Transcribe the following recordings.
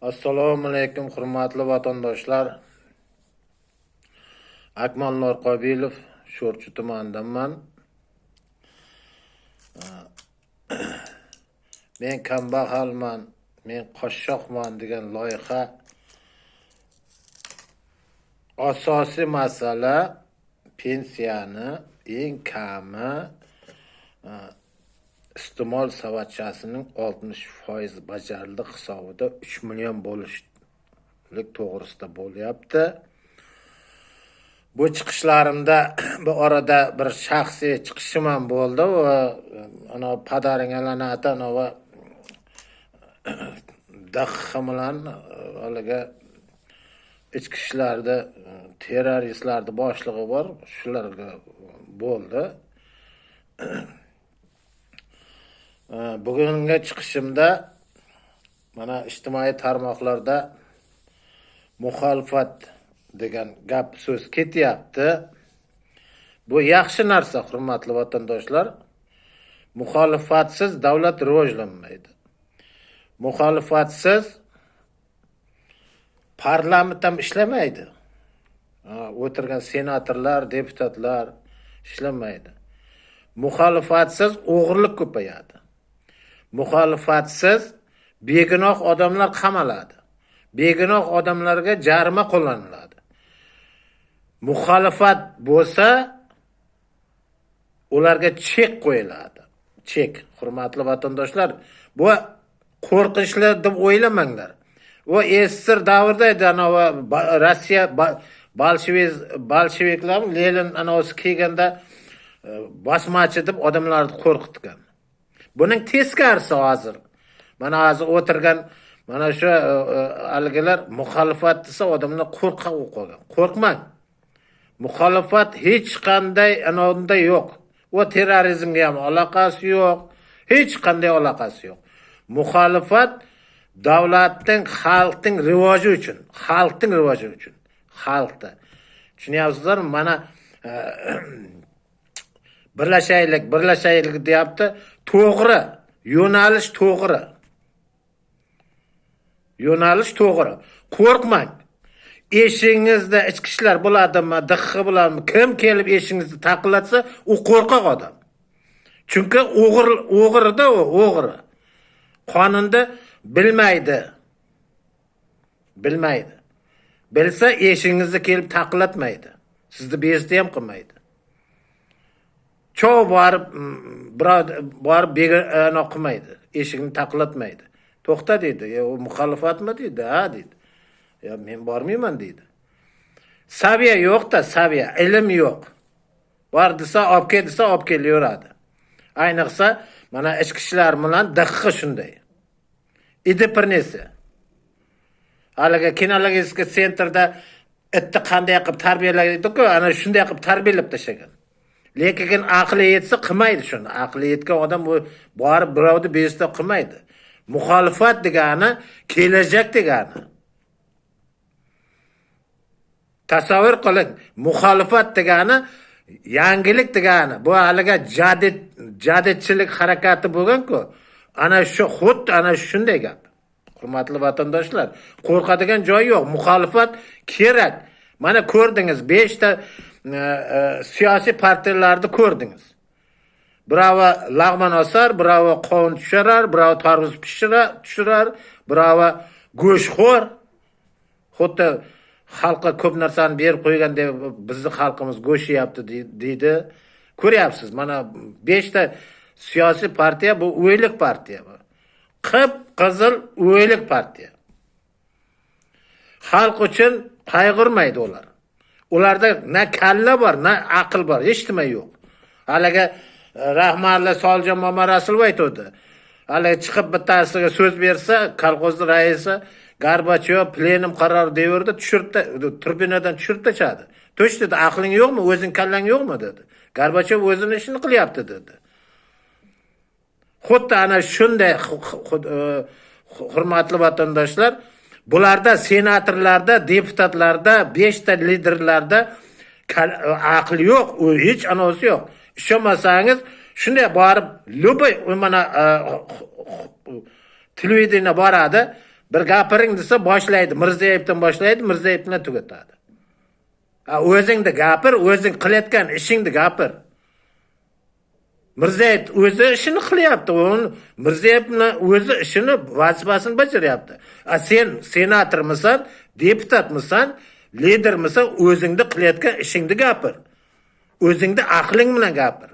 Assalomu alaykum, hurmatli vatandoshlar. Akmal Norqobilov, Sho'rchi tumanidanman. Men kambag'alman, men qashshoqman degan loyiha asosiy masala pensiyani eng kami iste'mol savatchasining 60% bajarildi hisobida 3 million bo'lishlik to'g'risida bo'lyapti. Bu chiqishlarimda bu orada bir shaxsiy chiqishim ham bo'ldi va ana padaring la'nati anavi DXX bilan haligi ichki ishlarda terroristlarni boshlig'i bor, shularga bo'ldi. Bugungi chiqishimda mana ijtimoiy tarmoqlarda muxolifat degan gap so'z ketyapti. Bu yaxshi narsa, hurmatli vatandoshlar. Muxolifatsiz davlat rivojlanmaydi. Muxolifatsiz parlament ham ishlamaydi. O'tirgan senatorlar, deputatlar ishlamaydi. Muxolifatsiz o'g'irlik ko'payadi. Muxolifatsiz begunoh odamlar qamaladi. Begunoh odamlarga jarima qo'llaniladi. Muxolifat bo'lsa, ularga chek qo'yiladi. Chek, hurmatli vatandoshlar, bu qo'rqinchli deb o'ylamanglar. U SSSR davrida edi, anavi Rossiya bolsheviklar Lenin anavisi kelganda bosmachi deb odamlarni qo'rqitgan. Buning teskarisi hozir. Mana hozir o'tirgan mana shu haligilar muxolifat desa odamlar qo'rqoq bo'lib qolgan. Qo'rqmang. Muxolifat hech qanday anavida yo'q. U terrorizmga ham aloqasi yo'q. Hech qanday aloqasi yo'q. Muxolifat davlatning, xalqning rivoji uchun, xalqning rivoji uchun, xalqda. Tushunyapsizlarmi? Mana birlashaylik, birlashaylik deyapti. To'g'ri, yo'nalish to'g'ri. Yo'nalish to'g'ri. Qo'rqmang. Eshigingizda ichki ishlar bo'ladimi, DXX bo'ladimi, kim kelib eshigingizni taqillatsa, u qo'rqoq odam. Chunki o'g'ri, o'g'rida u, o'g'ri. Qonunni bilmaydi. Bilmaydi. Bilsa eshigingizni kelib taqillatmaydi. Sizni bezdi ham qilmaydi. Chov borib, birov borib ana qilmaydi. Eshigini taqillatmaydi. To'xta deydi. Ya, u muxolifatmi deydi. Ha deydi. Ya men bormayman deydi. Saviya yo'q-da, saviya, ilm yo'q. Bor desa, olib kel desa, olib kelaveradi. Ayniqsa, mana ichki ishlar bilan DXX shunday. Иди принеси. Haligi кинологический центр da itni qanday qilib tarbiyalaydi-ku, ana shunday qilib tarbiyalab tashlagan. Lekin aqli yetsa qilmaydi shuni. Aqli yetgan odam u borib birovni bezovta qilmaydi. Muxolifat degani kelajak degani. Tasavvur qiling, muxolifat degani yangilik degani. Bu haligi jadidchilik harakati bo'lgan-ku. Ana shu xuddi ana shunday gap. Hurmatli vatandoshlar, qo'rqadigan joyi yo'q. Muxolifat kerak. Mana ko'rdingiz 5 ta siyosiy partiyalarni ko'rdingiz. Birovi lag'mon osar, birovi qovun tushirar, birovi tarvuz tushirar, birovi go'shtxo'r. Xuddi xalqqa ko'p narsani berib qo'ygandek bizni xalqimiz go'sht yeyapti deydi. Ko'ryapsiz, mana 5 ta siyosiy partiya bu o'ylik partiya bu. Qip-qizil o'ylik partiya. Xalq uchun qayg'urmaydi ular. Ularda na kalla bor, na aql bor, hech nima yo'q. Haligi rahmatli Solijon Mamarasulov aytdi. Haligi chiqib bittasiga so'z bersa, kolxoz raisi Gorbachyov plenum qarori deyaverdi, tushirib, tribunadan tushirib tashladi. Tush dedi, aqling yo'qmi, o'zing kallang yo'qmi dedi. Gorbachyov o'zini ishini qilyapti dedi. Xuddi ana shunday hurmatli vatandoshlar, bularda senatorlarda, deputatlarda, 5 ta liderlarda aql yo'q, u hech anavisi yo'q. Ishonmasangiz, shunday borib, любой mana televideniya boradi, Bir gapiring desa boshlaydi, Mirziyoyevdan boshlaydi, Mirziyoyev bilan tugatadi. O'zingni gapir, o'zing qilayotgan ishingni gapir. Mirziyoyev o'zi ishini qilyapti, uni Mirziyoyev bilan o'zi ishini, vazifasini bajaryapti. Sen senatormisan, deputatmisan, lidermisan, o'zingni qilayotgan ishingni gapir. O'zingni aqling bilan gapir.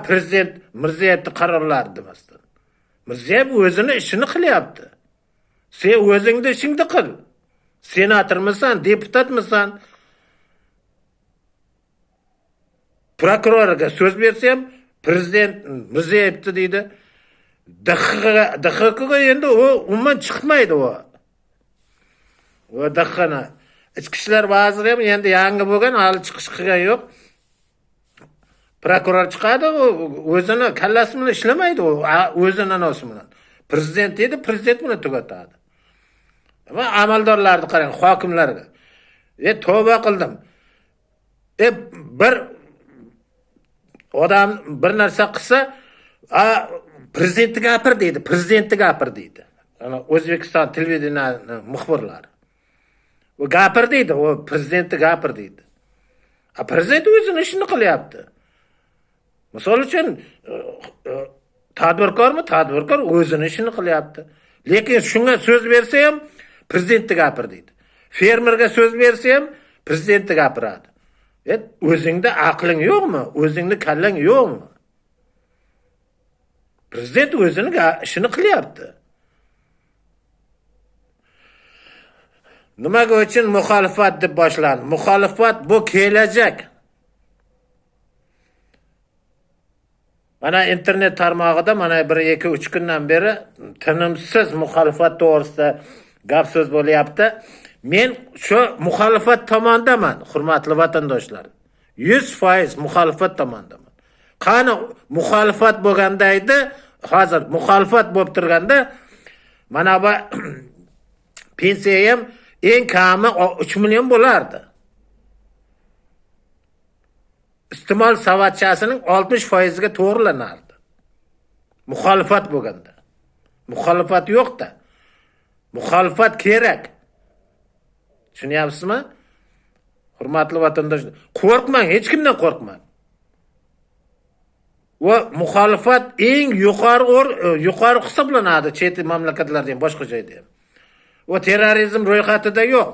Prezident Mirziyoyevni qarorlari demasdan. Mirziyoyev o'zini ishini qilyapti. Sen o'zingni ishingni qil. Senatormisan, deputatmisan? Prokurorga so'z bersam, prezident Mirziyoyevni deydi. DXXga endi u umuman chiqmaydi u. U DXXni Ichki ishlar vaziri ham endi yangi bo'lgan, hali chiqish qilgan yo'q. Prokuror chiqadi, u o'zini kallasi bilan ishlamaydi, u o'zini nosi bilan. Prezident deydi, prezident bilan tugatadi. Ama amaldorlarni qarang, hokimlarga. Tavba qildim. Bir odam bir narsa qilsa, prezidentni gapir deydi, prezidentni gapir deydi. Ana O'zbekiston televideniyasi muxbirlari. U gapir deydi, u prezidentni gapir deydi. Prezident o'zini ishini qilyapti. Misol uchun, tadbirkormi? Tadbirkor o'zini ishini qilyapti. Lekin shunga so'z bersa ham prezidentni gapir deydi. Fermerga so'z bersa ham prezidentni gapiradi. O'zingda aqling yo'qmi? O'zingni kallang yo'qmi? Prezident o'zini ishini qilyapti. Nimaga uchun muxolifat deb boshlandi? Muxolifat bu kelajak. Mana internet tarmog'ida mana 1, 2, 3 kundan beri tinimsiz muxolifat to'g'risida gap so'z bo'lyapti. Men shu muxolifat tomondaman, hurmatli vatandoshlar. 100% muxolifat tomondaman. Qani muxolifat bo'lganda edi, hozir muxolifat bo'lib turganda mana bu pensiya ham eng kami 3 million bo'lardi. Iste'mol savatchasining 60% ga to'g'rilanardi. Muxolifat bo'lganda. Muxolifat yo'q-da. Muxolifat kerak. Tushunyapsizmi? Hurmatli vatandoshlar, qo'rqmang, hech kimdan qo'rqmang. Va muxolifat eng yuqori hisoblanadi chet mamlakatlarda ham, boshqa joyda ham. Va terrorizm ro'yxatida yo'q.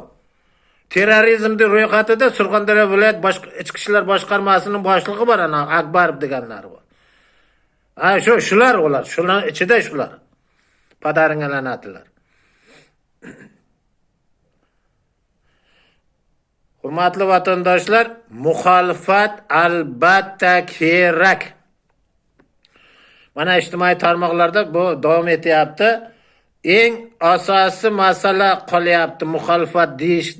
Terrorizmni ro'yxatida Surxondaryo viloyat ichki ishlar boshqarmasining boshlig'i bor, ana Akbarov deganlar bor. Ha, shular ular, shular ichida shular. Padaringga la'natlar. Hurmatli vatandoshlar, muxolifat albatta kerak. Mana ijtimoiy tarmoqlarda bu davom etyapti. Eng asosiy masala qolyapti, muxolifat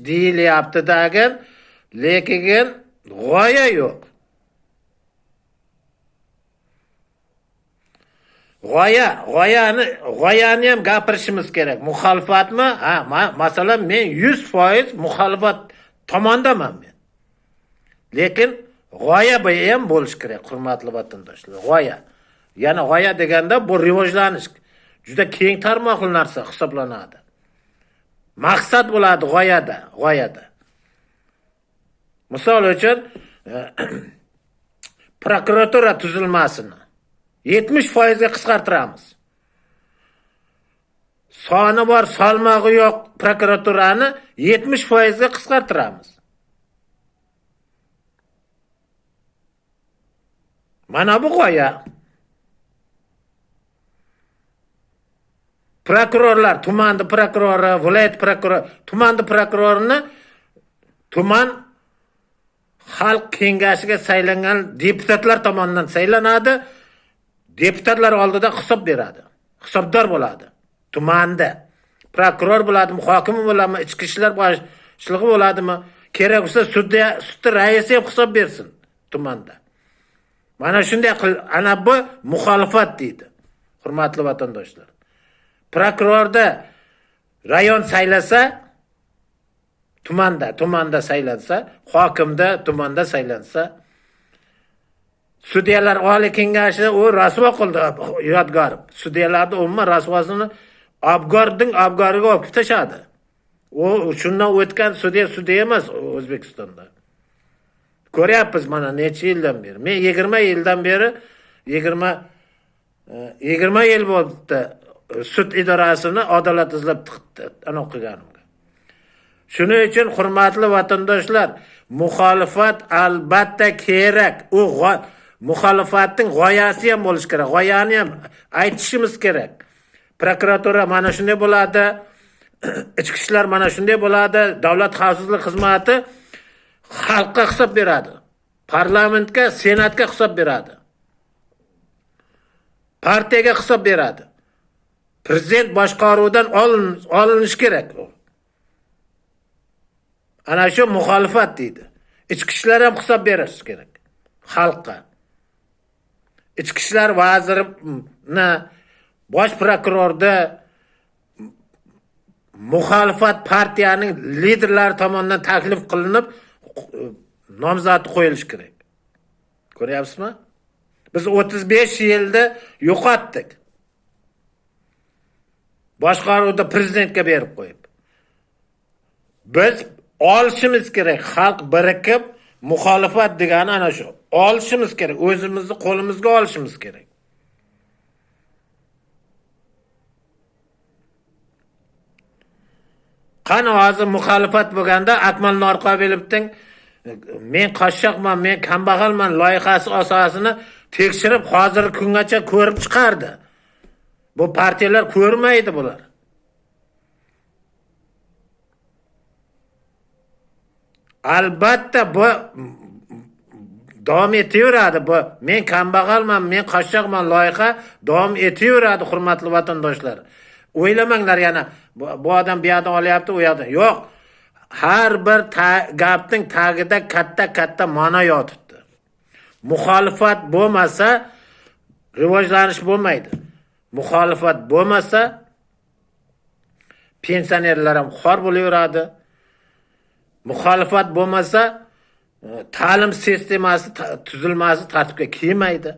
deyilyapti dagin, lekin g'oya yo'q. G'oyani ham gapirishimiz kerak. Muxolifatmi? Ha, masalan, men 100% muxolifat tomondaman men. Lekin g'oya ham bo'lish kerak, hurmatli vatandoshlar. G'oya. Yana g'oya deganda bu rivojlanish juda keng tarmoqli narsa hisoblanadi. Maqsad bo'ladi g'oyada. Misol uchun, prokuratura tuzilmasini 70% ga qisqartiramiz. Soni bor, salmog'i yo'q prokuraturani 70% ga qisqartiramiz. Mana bu g'oya. Prokurorlar, tumanni prokurori, viloyat prokurori, tumanni prokurorini tuman xalq kengashiga saylangan deputatlar tomonidan saylanadi. Deputatlar oldida hisob beradi. Hisobdor bo'ladi. Tumanda prokuror bo'ladimi, hokim bo'ladimi, ichki ishlar boshlig'i bo'ladimi? Kerak bo'lsa sudda raisi ham hisob bersin tumanda. Mana shunday qil, ana bu muxolifat deydi. Hurmatli vatandoshlar. Prokurorda rayon saylasa, tumanda saylansa, hokimda tumanda saylansa, sudyalar oliy kengashi u rasvo qildi Yodgorov. Sudyalarni umuman rasvosini Abgorning abgoriga olib tashladi. U shundan o'tgan sudya sudya emas O'zbekistonda. Ko'ryapmiz mana necha yildan beri. Men 20 yildan beri 20 yil bo'ldi sud idorasini adolat izlab ana qilganimga. Shuning uchun hurmatli vatandoshlar, muxolifat albatta kerak. U muxolifatning g'oyasi ham bo'lishi kerak. G'oyani ham aytishimiz kerak. Prokuratura mana shunday bo'ladi, ichki ishlar mana shunday bo'ladi, davlat xavfsizlik xizmati xalqqa hisob beradi. Parlamentga, senatga hisob beradi. Partiyaga hisob beradi. Prezident boshqaruvidan olinishi kerak u. Ana shu muxolifat deydi. Ichki ishlar ham hisob berishi kerak xalqqa. Ichki ishlar vazirini, bosh prokurorda muxolifat partiyaning liderlari tomonidan taklif qilinib nomzodi qo'yilishi kerak. Ko'ryapsizmi? Biz 35 yilda yo'qotdik. Boshqaruvda prezidentga berib qo'yib. Biz olishimiz kerak, xalq birikib muxolifat degani ana shu. Olishimiz kerak, o'zimizni qo'limizga olishimiz kerak. Qani hozir muxolifat bo'lganda Akmal Norqobilovning men qashshoqman, men kambag'alman loyihasi asosini tekshirib hozirgi kungacha ko'rib chiqardi. Bu partiyalar ko'rmaydi bular. Albatta bu davom etaveradi. Bu men kambag'alman, men qashshoqman loyiha davom etaveradi, hurmatli vatandoshlar. O'ylamanglar yana bu odam bu yoqdan olyapti, u yoqdan. Yo'q. Har bir gapning tagida katta-katta ma'no yotibdi. Muxolifat bo'lmasa rivojlanish bo'lmaydi. Muxolifat bo'lmasa pensionerlar ham xor bo'laveradi. Muxolifat bo'lmasa ta'lim sistemasi tuzilmasi tartibga kelmaydi.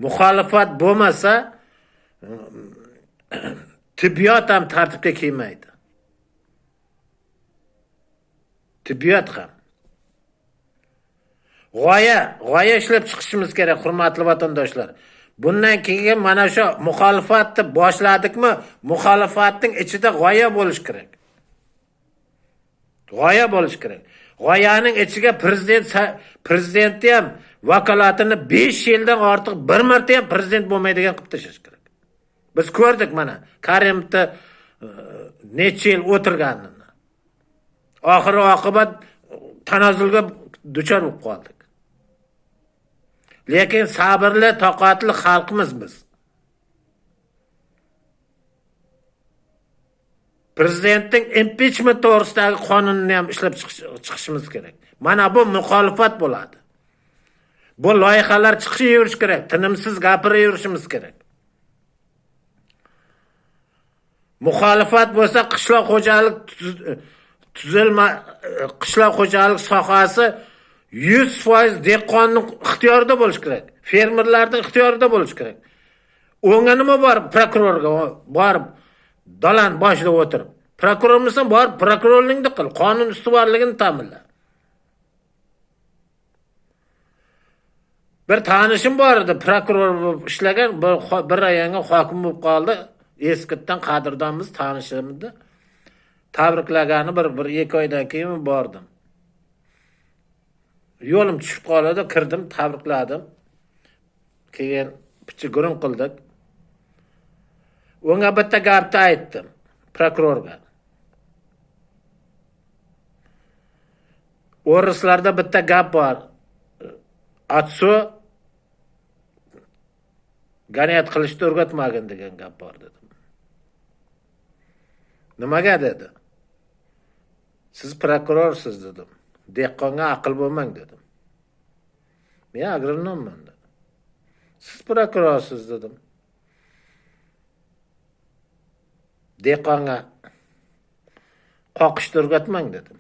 Muxolifat bo'lmasa tibbiyot ham tartibga kelmaydi. Tibbiyot ham. G'oya ishlab chiqishimiz kerak, hurmatli vatandoshlar. Bundan keyin mana shu muxolifatni boshladikmi, muxolifatning ichida g'oya bo'lish kerak. G'oya bo'lish kerak. G'oyaning ichiga prezidentni ham vakolatini 5 yildan ortiq bir marta ham prezident bo'lmaydigan qilib tashlash kerak. Biz ko'rdik mana Karimovni necha yil o'tirganini. Oxiri oqibat tanozulga duchor bo'lib qoldik. Lekin sabrli, toqatli xalqmiz biz. Prezidentning impichment to'g'risidagi qonunni ham ishlab chiqishimiz kerak. Mana bu muxolifat bo'ladi. Bu loyihalar chiqishaverish kerak, tinimsiz gapiraverishimiz kerak. Muxolifat bo'lsa qishloq xo'jalik tuzilma, qishloq xo'jalik sohasi 100% dehqonning ixtiyorida bo'lish kerak. Fermerlarning ixtiyorida bo'lish kerak. Unga nima bor prokurorga borib dalan boshida o'tirib. Prokurormisan, borib prokurorlikni qil, qonun ustuvorligini ta'minla. Bir tanishim bor edi, prokuror bo'lib ishlagan, bir rayonga hokim bo'lib qoldi. Eskitdan qadrdonmiz, tanishimdi. Tabriklagani bir ikki oydan keyin bordim. Yo'lim tushib qoldi, kirdim, tabrikladim. Keyin picha gurung qildik. Unga bitta gapni aytdim prokurorga. O'rislarda bitta gap bor. Otsu ganiyat qilishni o'rgatmagin degan gap bor dedim. Nimaga dedi? Siz prokurorsiz dedim. Dehqonga aql bo'lmang dedim. Men agronomman dedim. Siz prokurorsiz dedim. Dehqonga qoqishni o'rgatmang dedim.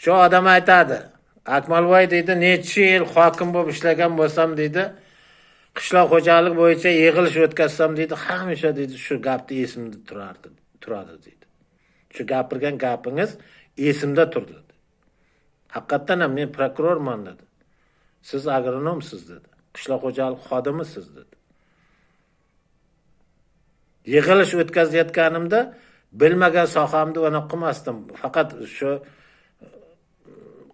Shu odam aytadi, Akmalboy deydi, necha yil hokim bo'lib ishlagan bo'lsam deydi, Qishloq xo'jalik bo'yicha yig'ilish o'tkazsam deydi, hamisha deydi shu gapni esimda turadi deydi. Shu gapirgan gapingiz esimda turdi. Haqiqatdan ham men prokurorman dedi. Siz agronomsiz dedi. Qishloq xo'jalik xodimisiz dedi. Yig'ilish o'tkazayotganimda bilmagan sohamni anaqa qilmasdim. Faqat shu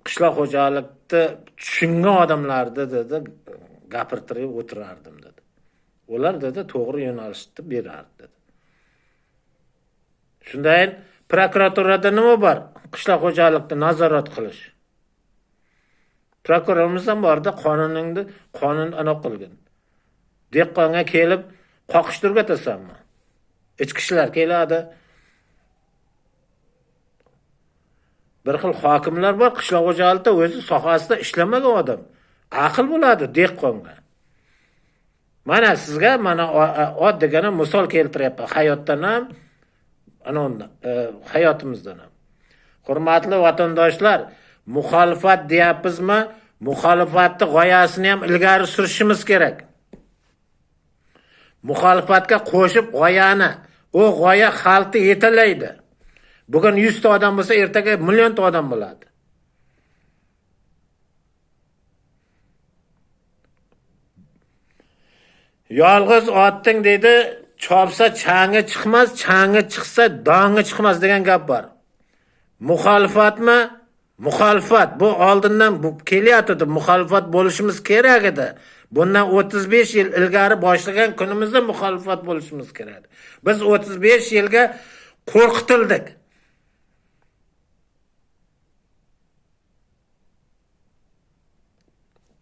qishloq xo'jalikni tushungan odamlarni dedi gapirtirib o'tirardim dedi. Ular dedi to'g'ri yo'nalishni berardi dedi. Shundayin prokuraturada nima bor? Qishloq xo'jalikni nazorat qilish. Prokurorimiz ham borda qonuningni qonun anaqa qilgan. Dehqonga kelib qoqishtirib ketasanmi? Ichki ishlar keladi. Bir xil hokimlar bor, qishloq xo'jalikda o'zi sohasida ishlamagan odam. Aql bo'ladi dehqonga. Mana sizga mana oddiygina misol keltiryapman hayotdan ham, ana undan, hayotimizdan ham. Hurmatli vatandoshlar, muxolifat deyapmizmi? Muxolifatni g'oyasini ham ilgari surishimiz kerak. Muxolifatga qo'shib g'oyani, u g'oya xalqni yetalaydi. Bugun 100 ta odam bo'lsa, ertaga millionta odam bo'ladi. Yolg'iz otning deydi, chopsa changi chiqmas, changi chiqsa dongi chiqmas degan gap bor. Muxolifatmi? Muxolifat bu oldindan bu kelyapti. Muxolifat bo'lishimiz kerak edi. Bundan 35 yil ilgari boshlagan kunimizda muxolifat bo'lishimiz kerak edi. Biz 35 yilga qo'rqitildik.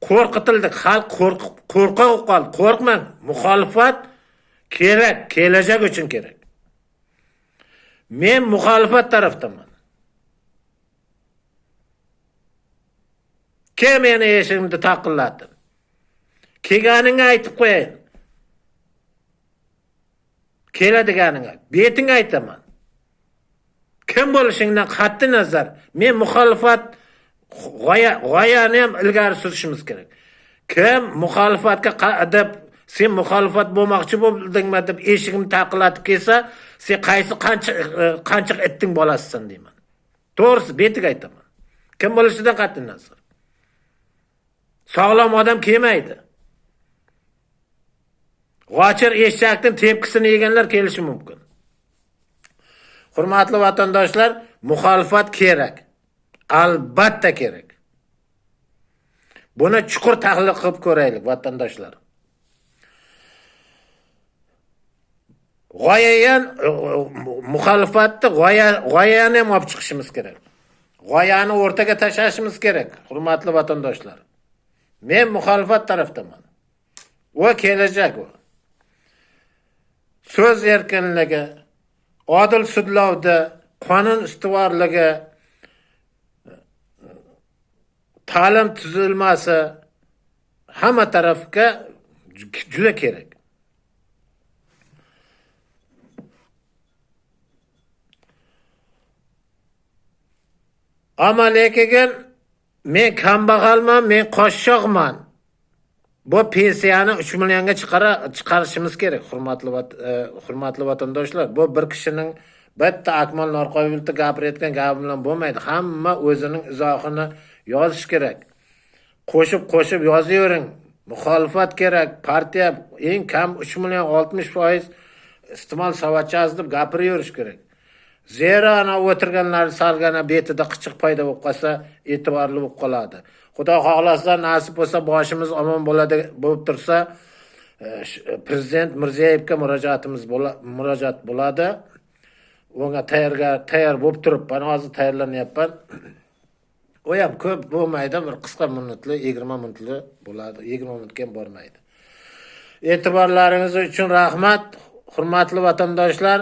Qo'rqitildik, xalq qo'rqoq qoldi. Qo'rqmang, muxolifat kerak, kelajak uchun kerak. Men muxolifat tarafdaman. Kim meni eshigimni taqillatdi? Kelganingga aytib qo'yayin. Keladiganingga betingga aytaman. Kim bo'lishingdan qat'i nazar, men muxolifat g'oyani ham ilgari surishimiz kerak. Kim muxolifatga deb sen muxolifat bo'lmoqchi bo'ldingmi deb eshigimni taqillatib kelsa, sen qaysi qancha itning bolasisan deyman. To'g'risi betiga aytaman. Kim bo'lishidan qat'i nazar. Sog'lom odam kelmaydi. G'ochir eshakning tepkisini yeganlar kelishi mumkin. Hurmatli vatandoshlar, muxolifat kerak. Albatta kerak. Buni chuqur tahlil qilib ko'raylik vatandoshlar. G'oyayan muxolifatni g'oyani ham olib chiqishimiz kerak. G'oyani o'rtaga tashlashimiz kerak, hurmatli vatandoshlar. Men muxolifat tarafdaman. U kelajak u. So'z erkinligi, odil sudlovda, qonun ustuvorligi, ta'lim tuzilmasi hamma tarafga juda kerak. Ammo lekin men kambag'alman, men qoshshoqman. Bu pensiyani 3 millionga chiqarishimiz kerak, hurmatli vatandoshlar. Bu bir kishining bitta Akmal Norqobilov gapirayotgan gapi bilan bo'lmaydi. Hamma o'zining izohini yozish kerak. Qo'shib-qo'shib yozavering. Muxolifat kerak, partiya eng kam 3 million 60% iste'mol savatchasi deb gapiraverish kerak. Zero ana o'tirganlar salgana betida qichiq paydo bo'lib qolsa, e'tiborli bo'lib qoladi. Xudo xohlasa, nasib bo'lsa, boshimiz omon bo'ladi, bo'lib tursa, prezident Mirziyoyevga murojaat bo'ladi. Unga tayyor bo'lib turibman, hozir tayyorlanyapman. U ham ko'p bo'lmaydi, bir qisqa minutli, 20 minutli bo'ladi, 20 minutga ham bormaydi. E'tiborlaringiz uchun rahmat, hurmatli vatandoshlar.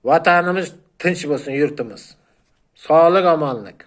Vatanimiz tinch bo'lsin, yurtimiz. Sog'lik, omonlik.